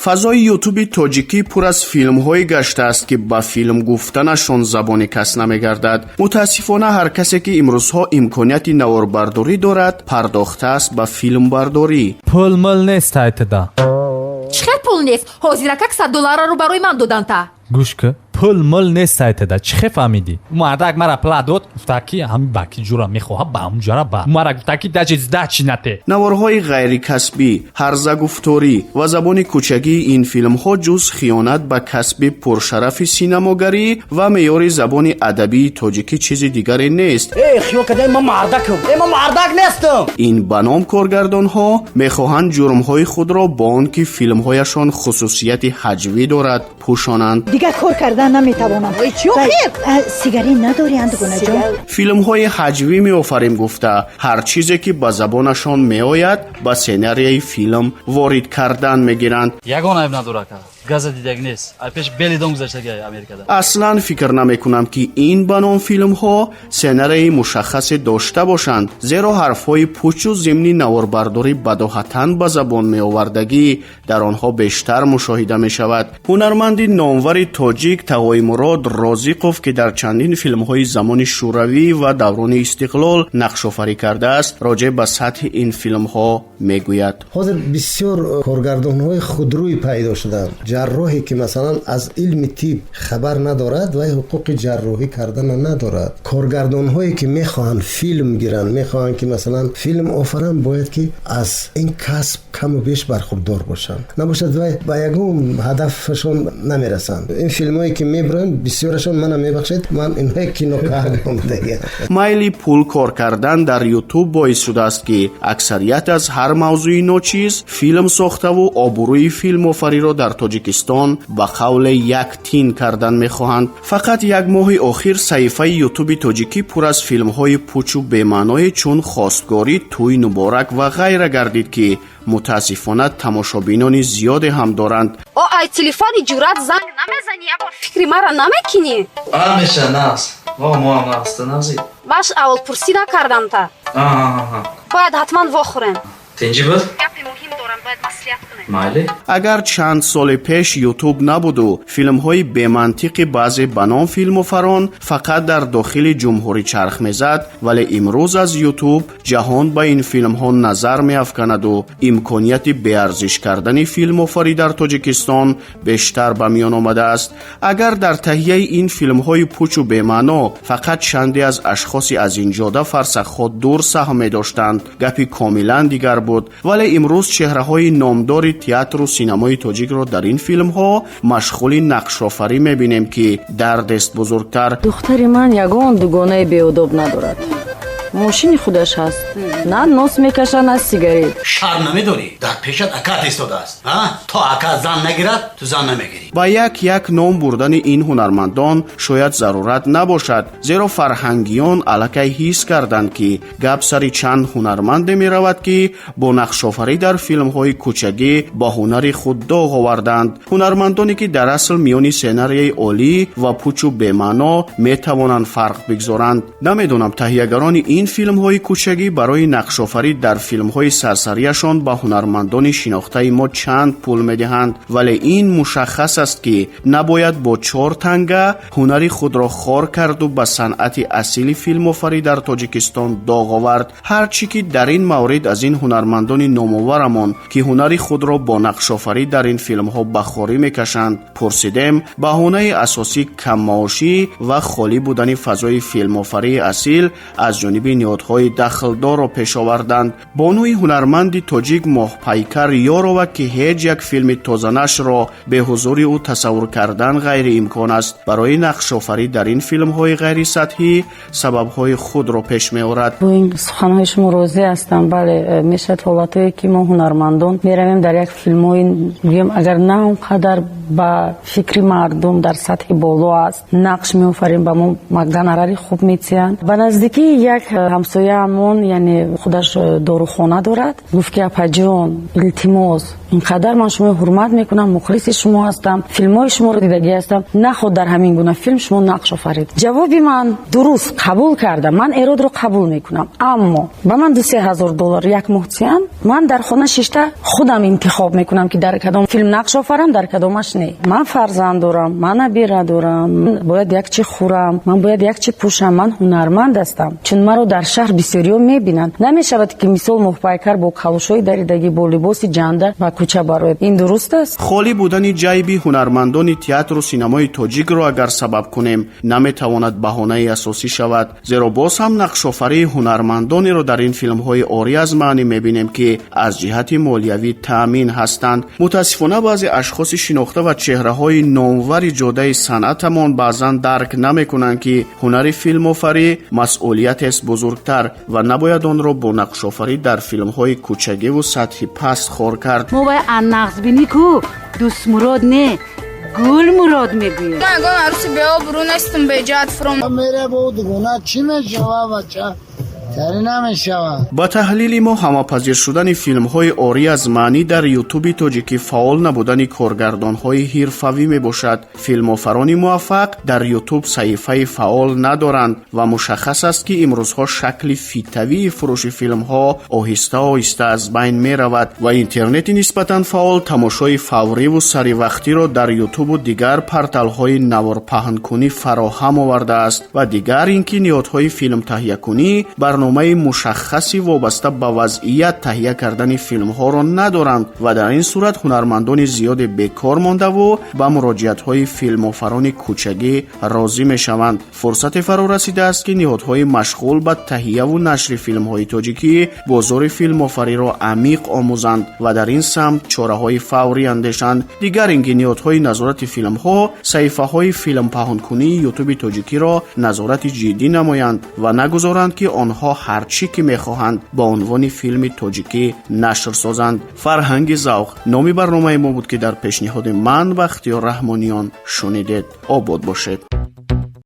Фазои Ютуби тоҷикӣ пур аз филмҳое гаштааст, ки ба филм гуфтанашон забони кас намегардад. Мутаассифона, ҳар касе, ки имрӯзҳо имконияти наворбардорӣ дорад, пардохтааст ба филмбардорӣ. Пул мул нест айтида. Чӣ хел пул нест? Ҳозиракак 100 долларро барои ман доданта. Гӯш кӣ, пул мул нест айтида. Чӣ хел фаҳмидӣ? Мардак мара пла дод, гуфта, ки ҳами ба ки ҷура мехоҳа, ба ҳамун ҷура ба мара гуфта, ки даже сдачи нате. Наворҳои ғайрикасбӣ, ҳарзагуфторӣ ва забони кӯчагии ин филмҳо ҷуз хиёнат ба касби пуршарафи синамогарӣ ва меъёри забони адабии тоҷикӣ чизи дигаре нест. Э, хиёл кардем, ман мардакам. Э, ман мардак нестам. Ин ба ном коргардонҳо мехоҳанд ҷурмҳои худро бо он ки филмҳояшон хусусияти ҳаҷвӣ дорад, пӯшонанд. Дигар кор кардан наметавонам. Чӣ охир? Сигарет надорӣ, андгунаҷон? Филмҳои ҳаҷвӣ меофарем гуфта, ҳар чизе ки ба забонашон меояд, ба сценарияи филм ворид кардан мегиранд. Ягон айб надора, ака, газа дидаг нест, ай пеш белидон гузаштаги Америкада. Аслан фикр намекунам, ки ин ба ном филмҳо сценарияи мушаххасе дошта бошанд, зеро ҳарфҳои пучу зимни наворбардорӣ бадоҳатан ба забон меовардагӣ дар онҳо бештар мушоҳида мешавад. Ҳунарманди номвари тоҷик Тағоимурод Розиқов, ки дар чандин филмҳои замони Шӯравӣ ва даврони истиқлол нақшофарӣ кардааст, роҷеъ ба сатҳи ин филмҳо мегӯяд. Ҳозир бисёр коргардонҳои худрӯй пайдо шуданд. Ҷарроҳе, ки масалан аз илми тиб хабар надорад, вай ҳуқуқи ҷарроҳӣ кардана надорад. Коргардонҳое, ки мехоҳанд филм гиранд, мехоҳанд, ки масалан филм офаранд, бояд ки аз ин касб каму беш бархурдор бошанд. Набошад, вай ба ягон ҳадафашон намерасанд. Ин филмҳое, ки мебуранд, бисёрашон, мана мебахшед, ман инҳое кино кардам. Майли пул кор кардан дар Ютуб боис шудааст, ки аксарият аз ҳар мавзӯи ночиз филм сохтаву обрӯи филмофариро дар Тоҷикистон ба қавле як тин кардан мехоҳанд. Фақат як моҳи охир саҳифаи Ютуби тоҷикӣ пур аз филмҳои пучу бемаъное чун хостгорӣ, тӯй муборак ва ғайра гардид, ки мутаассифона тамошобинони зиёде ҳам доранд. О, ай телефони ҷурат занг намезанӣ, ябор фикри мара намекунӣ? А, меша нағз, во моам нағзта, нағзи. Маш аввалпурсӣ накардам-та. Бояд ҳатман вохӯрем. Тинҷӣ буд? Гапи муҳим дорам, бояд маслиҳат кунем. Майли. Агар чанд соли пеш Ютуб набуду филмҳои бемантиқи баъзе ба ном филмофарон фақат дар дохили ҷумҳурӣ чарх мезад, вале имрӯз аз Ютуб ҷаҳон ба ин филмҳо назар меафканаду имконияти беарзиш кардани филмофарӣ дар Тоҷикистон бештар ба миён омадааст. Агар дар таҳияи ин филмҳои пучу бемаъно фақат чанде аз ашхоси аз ин ҷода фарсахҳо дур саҳм медоштанд, гапи комилан дигар буд, вале имрӯз чеҳраҳои номдори театру синамои тоҷикро дар ин филмҳо машғули нақшофарӣ мебинем, ки дардест бузургтар. Духтари ман ягон дугонаи беодоб надорад, мошини худаш ҳаст, на нос мекаша, на сигарет. Шарм намедорӣ? Дар пешат акат истодааст, то ака зан нагирад, ту зан намегирӣ. Ба як як ном бурдани ин ҳунармандон шояд зарурат набошад, зеро фарҳангиён аллакай ҳис карданд, ки гап сари чанд ҳунарманде меравад, ки бо нақшофарӣ дар филмҳои кӯчагӣ ба ҳунари худ доғ оварданд. Ҳунармандоне, ки дар асл миёни сценарияи олӣ ва пучу бемаъно метавонанд фарқ бигзоранд. Намедонам, таҳиягарони ин филмҳои кӯчагӣ барои нақшофарӣ дар филмҳои сарсарияшон ба ҳунармандони шинохтаи мо чанд пул медиҳанд, вале ин мушаххас аст, ки набояд бо чор танга ҳунари худро хор карду ба санъати асили филмофарӣ дар Тоҷикистон доғ овард. Ҳар чӣ ки дар ин маврид аз ин ҳунармандони номоварамон, ки ҳунари худро бо нақшофарӣ дар ин филмҳо ба хорӣ мекашанд, пурсидем, баҳонаи асосӣ каммаошӣ ва холӣ будани фазои филмофарии асил аз ҷониби ниҳодҳои дахлдорро пеш оварданд. Бонуи ҳунарманди тоҷик Моҳпайкар Ёрова, ки ҳеҷ як филми тозанашро бе ҳузури ӯ тасаввур кардан ғайриимкон аст, барои нақшофарӣ дар ин филмҳои ғайрисатҳӣ сабабҳои худро пеш меорад. Бо ин суханҳои шумо розӣ ҳастам. Бале, мешавад ҳолатҳое, ки мо, ҳунармандон, меравем дар як филмҳои, гӯем, агар на он қадар Ба фикри мардум дар сатҳи боло аст, нақш меофарем, ба мо гонорари хуб метиҳанд. Ба наздикии як ҳамсояамон, яъне худаш дорухона дорад, гуфт ки апаҷон, илтимос, инқадар ман шуморо ҳурмат мекунам, мухлиси шумо ҳастам, филмҳои шуморо дидагӣ ҳастам, наход дар ҳамин гуна филм шумо нақш офаред. Ҷавоби ман дуруст, қабул кардам, ман эродро қабул мекунам, аммо ба ман 2-3 ҳазор доллар як моҳ тиҳанд, ман дар хона шишта худам интихоб мекунам, ки дар кадом филм нақш офарам, дар кадомаш не. Ман фарзанд дорам, ман набира дорам, бояд як чи хӯрам, ман бояд як чи пӯшам. Ман ҳунарманд ҳастам, чун маро дар шаҳр бисёриҳо мебинанд. Намешавад, ки мисол моҳпайкар бо калошҳои даридагӣ, бо либоси ҷанда ба кӯча барояд. Ин дуруст аст? Холӣ будани ҷайби ҳунармандони театру синамои тоҷикро агар сабаб кунем, наметавонад баҳонаи асосӣ шавад, зеро боз ҳам нақшофарии ҳунармандонеро дар ин филмҳои орӣ аз маънӣ мебинем, ки аз ҷиҳати молиявӣ таъмин ҳастанд. Мутаассифона, баъзе ашхоси шинохта ва чеҳраҳои номвари ҷодаи санъатамон баъзан дарк намекунанд, ки ҳунари филмофарӣ масъулиятест бузургтар ва набояд онро бо нақшофарӣ дар филмҳои кӯчагиву сатҳи паст хор кард. Мо вай аннағзбинӣ ку дӯстмурод не, Гулмурод мегӯем. Ягон аруси беобрӯ нестум, беҷаҳат фуром. Мере бо дугона чӣ мешава, бача? Тари намешавад. Ба таҳлили мо, ҳамапазир шудани филмҳои орӣ аз маънӣ дар Ютуби тоҷикӣ фаъол набудани коргардонҳои ҳирфавӣ мебошад. Филмофарони муваффақ дар Ютуб саҳифаи фаъол надоранд ва мушаххас аст, ки имрӯзҳо шакли фитавии фурӯши филмҳо оҳиста оҳиста аз байн меравад ва интернети нисбатан фаъол тамошои фавриву саривақтиро дар Ютубу дигар порталҳои наворпаҳнкунӣ фароҳам овардааст. Ва дигар ин ки ниҳодҳои филмтаҳиякунӣ барномаи мушаххаси вобаста ба вазъият таҳия кардани филмҳоро надоранд ва дар ин сурат ҳунармандони зиёде бекор мондаву ба муроҷиатҳои филмофарони кӯчагӣ розӣ мешаванд. Фурсате фаро расидааст, ки ниҳодҳои машғул ба таҳияву нашри филмҳои тоҷикӣ бозори филмофариро амиқ омӯзанд ва дар ин самт чораҳои фаврӣ андешанд. Дигар ин ки ниҳодҳои назорати филмҳо саҳифаҳои филмпаҳнкунии Ютуби тоҷикиро назорати ҷиддӣ намоянд ва нагузоранд, ки онҳо ҳар чӣ ки мехоҳанд, ба унвони филми тоҷикӣ нашр созанд. «Фарҳанги завқ» номи барномаи мо буд, ки дар пешниҳоди ман, Бахтиёр Раҳмониён, шунидед. Обод бошед.